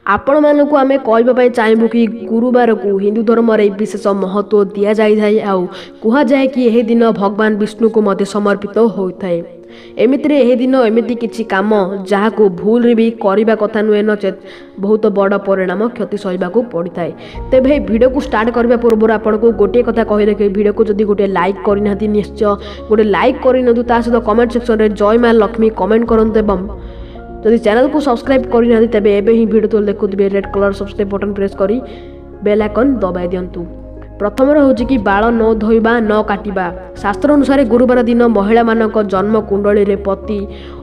ଆପଣମାନଙ୍କୁ ଆମେ କହିବା ପାଇଁ ଚାହିଁବୁ କି ଗୁରୁବାରକୁ ହିନ୍ଦୁ ଧର୍ମରେ ବିଶେଷ ମହତ୍ତ୍ୱ ଦିଆଯାଇଥାଏ ଆଉ କୁହାଯାଏ କି ଏହି ଦିନ ଭଗବାନ ବିଷ୍ଣୁଙ୍କୁ ମଧ୍ୟ ସମର୍ପିତ ହୋଇଥାଏ। ଏମିତିରେ ଏହି ଦିନ ଏମିତି କିଛି କାମ ଯାହାକୁ ଭୁଲରେ ବି କରିବା କଥା ନୁହେଁ, ନଚେତ୍ ବହୁତ ବଡ଼ ପରିଣାମ କ୍ଷତି ସହିବାକୁ ପଡ଼ିଥାଏ। ତେବେ ଏହି ଭିଡ଼ିଓକୁ ଷ୍ଟାର୍ଟ କରିବା ପୂର୍ବରୁ ଆପଣଙ୍କୁ ଗୋଟିଏ କଥା କହି ରଖିବି, ଭିଡ଼ିଓକୁ ଯଦି ଗୋଟିଏ ଲାଇକ୍ କରିନାହାନ୍ତି ନିଶ୍ଚୟ ଗୋଟେ ଲାଇକ୍ କରିନିଅନ୍ତୁ, ତା ସହିତ କମେଣ୍ଟ ସେକ୍ସନରେ ଜୟ ମା ଲକ୍ଷ୍ମୀ କମେଣ୍ଟ କରନ୍ତୁ ଏବଂ ଯଦି ଚ୍ୟାନେଲକୁ ସବସ୍କ୍ରାଇବ୍ କରିନାହାନ୍ତି ତେବେ ଏବେ ହିଁ ଭିଡ଼ିଓ ତଳେ ଦେଖୁଥିବେ red colour subscribe button press କରି ବେଲ୍ ଆଇକନ୍ ଦବାଇ ଦିଅନ୍ତୁ। ପ୍ରଥମରେ ହେଉଛି କି ବାଳ ନ ଧୋଇବା, ନ କାଟିବା। ଶାସ୍ତ୍ର ଅନୁସାରେ ଗୁରୁବାର ଦିନ ମହିଳାମାନଙ୍କ ଜନ୍ମ କୁଣ୍ଡଳୀରେ ପତି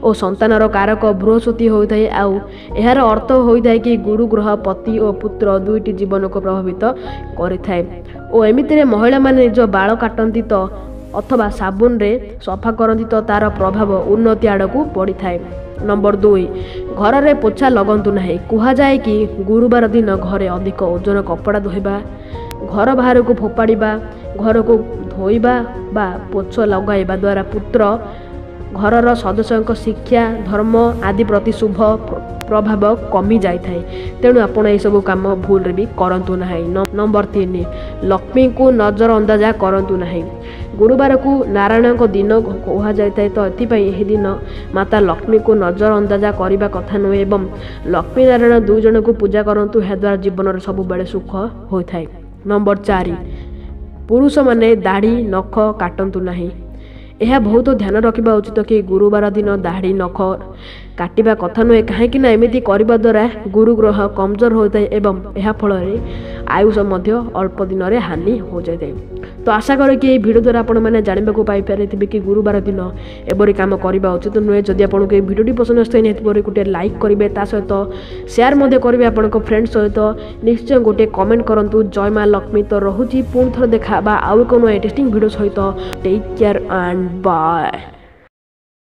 ଓ ସନ୍ତାନର କାରକ ବୃହସ୍ପତି ହୋଇଥାଏ ଆଉ ଏହାର ଅର୍ଥ ହୋଇଥାଏ କି ଗୁରୁ ଗ୍ରହ ପତି ଓ ପୁତ୍ର ଦୁଇଟି ଜୀବନକୁ ପ୍ରଭାବିତ କରିଥାଏ। ଓ ଏମିତିରେ ମହିଳାମାନେ ନିଜ ବାଳ କାଟନ୍ତି ତ ଅଥବା ସାବୁନରେ ସଫା କରନ୍ତି ତ ତା'ର ପ୍ରଭାବ ଉନ୍ନତି ଆଡ଼କୁ ପଡ଼ିଥାଏ। ନମ୍ବର 2, ଘରରେ ପୋଛା ଲଗାନ୍ତୁ ନାହିଁ। କୁହାଯାଏ କି ଗୁରୁବାର ଦିନ ଘରେ ଅଧିକ ଓଜନ କପଡ଼ା ଧୋଇବା, ଘର ବାହାରକୁ ଫୋପାଡ଼ିବା, ଘରକୁ ଧୋଇବା ବା ପୋଛ ଲଗାଇବା ଦ୍ୱାରା ପୁତ୍ର, ଘରର ସଦସ୍ୟଙ୍କ ଶିକ୍ଷା, ଧର୍ମ ଆଦି ପ୍ରତି ଶୁଭ ପ୍ରଭାବ କମି ଯାଇଥାଏ। ତେଣୁ ଆପଣ ଏସବୁ କାମ ଭୁଲରେ ବି କରନ୍ତୁ ନାହିଁ। ନମ୍ବର 3, ଲକ୍ଷ୍ମୀଙ୍କୁ ନଜର ଅନ୍ଦାଜା କରନ୍ତୁ ନାହିଁ। ଗୁରୁବାରକୁ ନାରାୟଣଙ୍କ ଦିନ କୁହାଯାଇଥାଏ, ତ ଏଥିପାଇଁ ଏହି ଦିନ ମାତା ଲକ୍ଷ୍ମୀଙ୍କୁ ନଜର ଅନ୍ଦାଜା କରିବା କଥା ନୁହେଁ ଏବଂ ଲକ୍ଷ୍ମୀ ନାରାୟଣ ଦୁଇ ଜଣଙ୍କୁ ପୂଜା କରନ୍ତୁ, ଏହାଦ୍ୱାରା ଜୀବନରେ ସବୁବେଳେ ସୁଖ ହୋଇଥାଏ। ନମ୍ବର 4, ପୁରୁଷମାନେ ଦାଢ଼ି ନଖ କାଟନ୍ତୁ ନାହିଁ। ଏହା ବହୁତ ଧ୍ୟାନ ରଖିବା ଉଚିତ କି ଗୁରୁବାର ଦିନ ଦାଢ଼ି ନଖ କାଟିବା କଥା ନୁହେଁ, କାହିଁକି ନା ଏମିତି କରିବା ଦ୍ୱାରା ଗୁରୁ ଗ୍ରହ କମଜୋର ହୋଇଥାଏ ଏବଂ ଏହା ଫଳରେ ଆୟୁଷ ମଧ୍ୟ ଅଳ୍ପ ଦିନରେ ହାନି ହୋଇଯାଇଥାଏ। ତ ଆଶା କରେ କି ଏହି ଭିଡ଼ିଓ ଦ୍ୱାରା ଆପଣମାନେ ଜାଣିବାକୁ ପାଇପାରିଥିବେ କି ଗୁରୁବାର ଦିନ ଏପରି କାମ କରିବା ଉଚିତ ନୁହେଁ। ଯଦି ଆପଣଙ୍କୁ ଏହି ଭିଡ଼ିଓଟି ପସନ୍ଦ ଆସିଥାଏ ନିହାତି ଭାବରେ ଗୋଟିଏ ଲାଇକ୍ କରିବେ, ତା ସହିତ ସେୟାର ମଧ୍ୟ କରିବେ ଆପଣଙ୍କ ଫ୍ରେଣ୍ଡ ସହିତ। ନିଶ୍ଚୟ ଗୋଟିଏ କମେଣ୍ଟ କରନ୍ତୁ ଜୟ ମା ଲକ୍ଷ୍ମୀ। ତ ରହୁଛି, ପୁଣି ଥରେ ଦେଖା ହେବା ଆଉ ଏକ ନୂଆ ଇଣ୍ଟରେଷ୍ଟିଂ ଭିଡ଼ିଓ ସହିତ। Take care and bye.